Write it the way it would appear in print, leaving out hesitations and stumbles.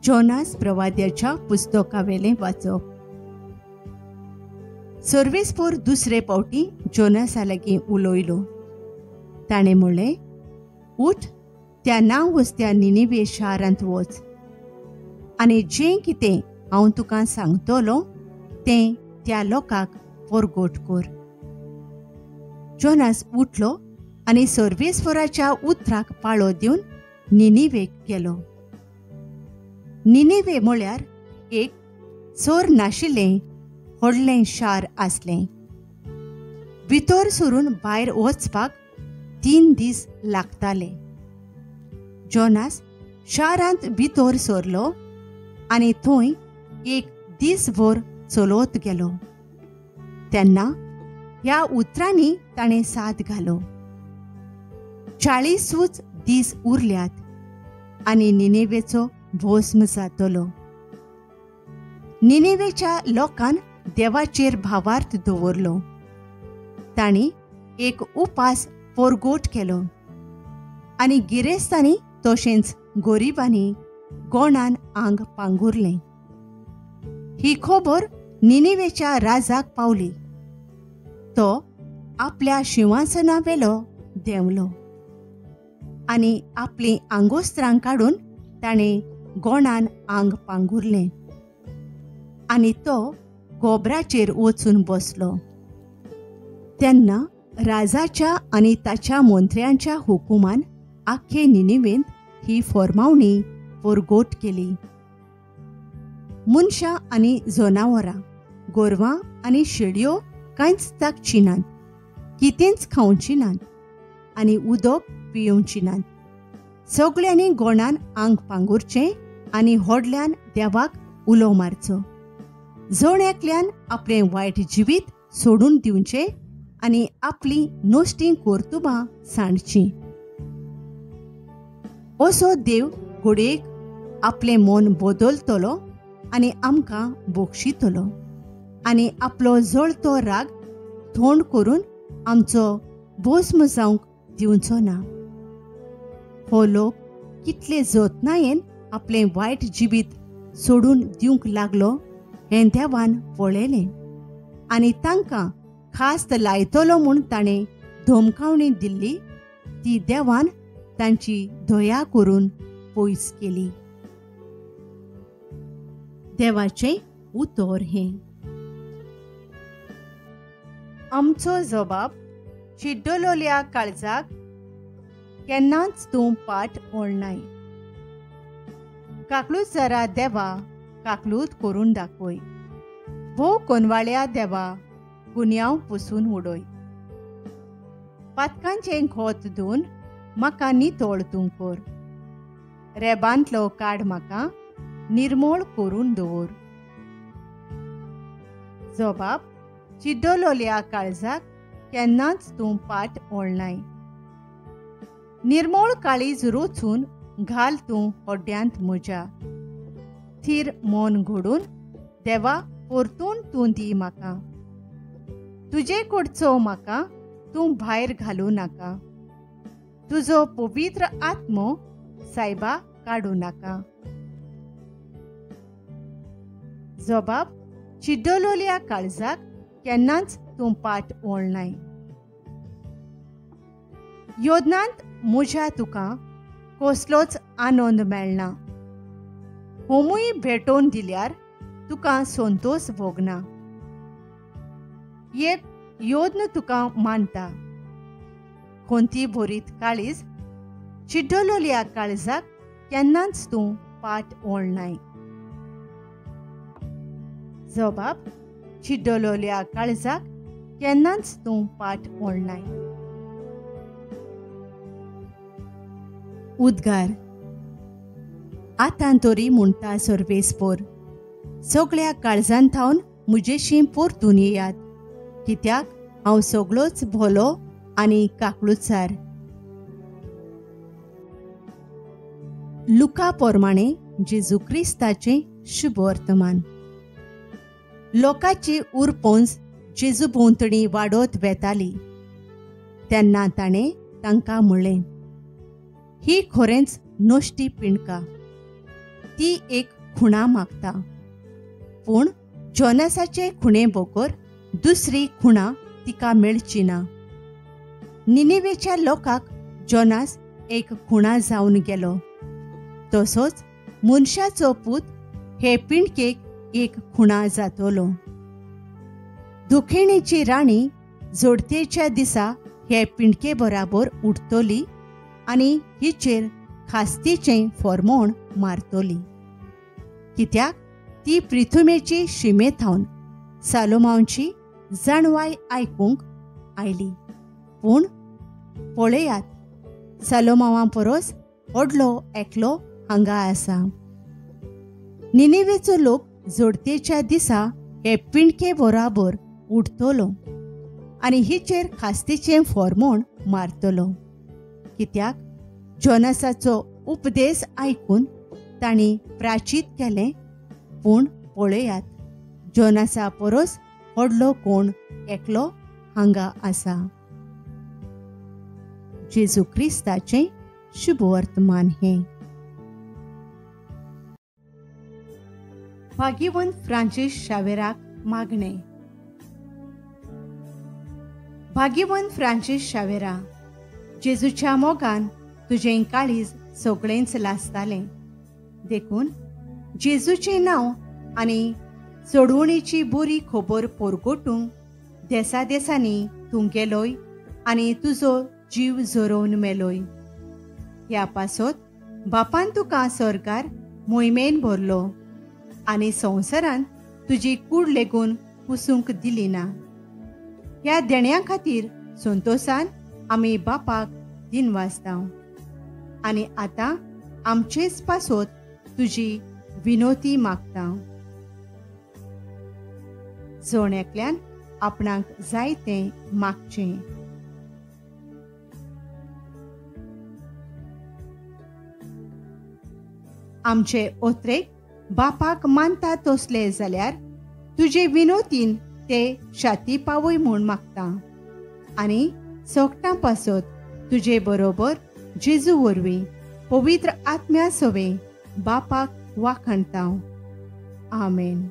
Jonas प्रवाद्याच्या पुस्तकावेलें वाचप. सर्वेस्पोर दुसरे पावटी जोनासा लागीं उलयलो. ताणें म्हणलें, उठ, त्या नांव वस्त्या निनिवे शारांत वच आनी जें कितें हांव तुका सांगतलो तें त्या लोकांक परगट कर. जोनास उठलो आनी सर्वेस्पोराच्या उतराक पाळो दिवन निनिवेक गेलो. निनिवे म्हळ्यार एक चोर नाशिल्लें व्हडलें शार आसलें. भितर सरून भायर वचपाक 3 दीस लागताले. जोनास शारांत भितर सरलो आनी थंय एक दीसभर चलत गेलो. तेन्ना ह्या उतरांनी ताणें साद घालो, 40 दीस उरल्यात आनी निनिवेचो भस्म जातलो. निनिवेच्या लोकान देवाचेर भावार्थ दवरलो. तांणी एक उपास परगट केलो आनी गिरेस्तांनी तशेंच गरिबांनी गोणान आंग पांगुरलें. ही खबर निनिवेच्या राजाक पावली. तो आपल्या शिंवासना वेलो देंवलो आनी आपलीं आंगोस्त्रां काडून ताणें गोणान आंग पांगुरलें आनी तो गोबराचेर वचून बसलो. तेन्ना राजाच्या आनी ताच्या मंत्र्यांच्या हुकुमान आख्खे निनिवेंत ही फॉर्मावणी परगट केली. मनशां आनी जनावरां, गोरवां आनी शेळयो कांयच ताकचीं नात, कितेंच खावचीं नात आनी उदक पियोवचीं नात. सगळ्यांनी गोणान आंग पांगुरचें आनी व्हडल्यान देवाक उलो मारचो. जण एकल्यान आपलें वायट जिवीत सोडून दिवचें आनी आपलीं नश्टीं कर्तुबां सांडचीं. असो देव घडयेक आपलें मन बदलतलो आनी आमकां बक्षितलो आनी आपलो जळतो राग थोंड करून आमचो भस्म जावंक दिवचो ना. हो लोक कितले जतनायेन आपलें वायट जिवीत सोडून दिवंक लागलो हें देवान पळयलें आनी तांकां खास्त लायतलो म्हूण ताणें धमकावणी दिल्ली ती देवान तांची दया करून पयस केली. देवाचें उतर हें. आमचो जबाब चिड्डलोल्या काळजाक केन्नाच तूं पाट ओळनाय. काकलूत जरा देवा काकलूत करून दाखय, भोव कोनवाळ्या देवा गुन्यांव पुसून उडय. पातकांचें खोत धुवन म्हाका नितळ तूं कर, रेबांतलो काड म्हाका निर्मोळ करून दवर. जबाब चिड्डलोल्या काळजाक केन्नाच तूं पाट ओळनाय. निर्मोळ काळीज रोचून घाल तूं हड्ड्यांत म्हज्या, थीर मन घडून देवा परतून तूं दी म्हाका. तुजे कडचो म्हाका तूं भायर घालूं नाका, तुजो पवित्र आत्मो सायबा काडूं नाका. जबाब चिड्डलोल्या काळजाक केन्नाच तूं पाट ओळनाय. योदनांत म्हज्या तुका कसलोच आनंद मेळना, होमूय भेटोवन दिल्यार तुका संतोष भोगना. एक योद्न तुका मानता, खंती भरीत काळीज चिड्डलोल्या काळजाक केन्नाच तूं पाट ओळनाय. जबाब चिड्डलोल्या काळजाक केन्नाच तूं पाट ओळनाय. उद्गार. आतां तरी म्हणटा सर्वेस्पोर, सगळ्या काळजान थावन म्हजेशी परतून येयात, कित्याक हांव सगळोच भोलो आनी काकळुचार. लुका प्रमाणे जेजू क्रिस्ताचें शुभवर्तमान. लोकांची उरपोंज जेजू भोंवतणी वाडत वेताली तेन्ना ताणें तांकां म्हणलें, ही खरेंच नश्टी पिंडका, ती एक खुणा मागता, पूण जोनासाचे खुणे बगर दुसरी खुणा तिका मेळची ना. निनिवेच्या लोकांक जोनास एक खुणा जावन गेलो, तसोच मनशाचो पूत हे पिंडकेक एक खुणा जातलो. दुखेणीची राणी जोडतेच्या दिसा हे पिंडके बराबर उठतली आनी हिचेर खास्तीचें फॉर्मोण मारतली, कित्याक ती प्रिथुमेची शिमे थावन सालोमांवची जाणवाय आयकूंक आयली. पूण पळयात, सालोमांवा परस व्हडलो एकलो हांगा आसा. निनिवेचो लोक जोडतेच्या दिसा हे पिंडके बराबर उठतलो आनी हिचेर खास्तीचें फॉर्मोण मारतलो, कित्याक जोनासाचो उपदेश आयकून तांणी प्राचीत केलें. पूण पळयात, जोनासा परस व्हडलो कोण एकलो हांगा आसा. जेजू क्रिस्ताचें शुभवर्तमान हें. भाग्यवंत फ्रांसीस शावेराक मागणें. भाग्यवंत फ्रांसीस शावेरा, जेजूच्या मोगान तुजें काळीज सगळेंच लासतालें, देखून जेजूचें नांव आनी सोडवणीची बरी खबर पोरगोटूंक देसा देसांनी तूं गेलोय आनी तुजो जीव झरोवन मेलोय. ह्या पासत बापान तुका सरकार मोहिमेन भरलो आनी संवसारान तुजी कूड लेगून पुसूंक दिली ना. ह्या देण्या खातीर संतोशान आमी बापाक दिनवासता आनी आतां आमचेच पासत तुजी विनोती मागता. जण एकल्यान आपणाक जाय तें मागचें. आमचे ओत्रेक बापाक मानता तसले जाल्यार तुजे विनोतीन ते शाती पावय म्हूण मागता आनी सोगटां पासत तुजे बरोबर जेजू वरवीं पवित्र आत्म्या सवें बापाक वाखाणता. आमेन.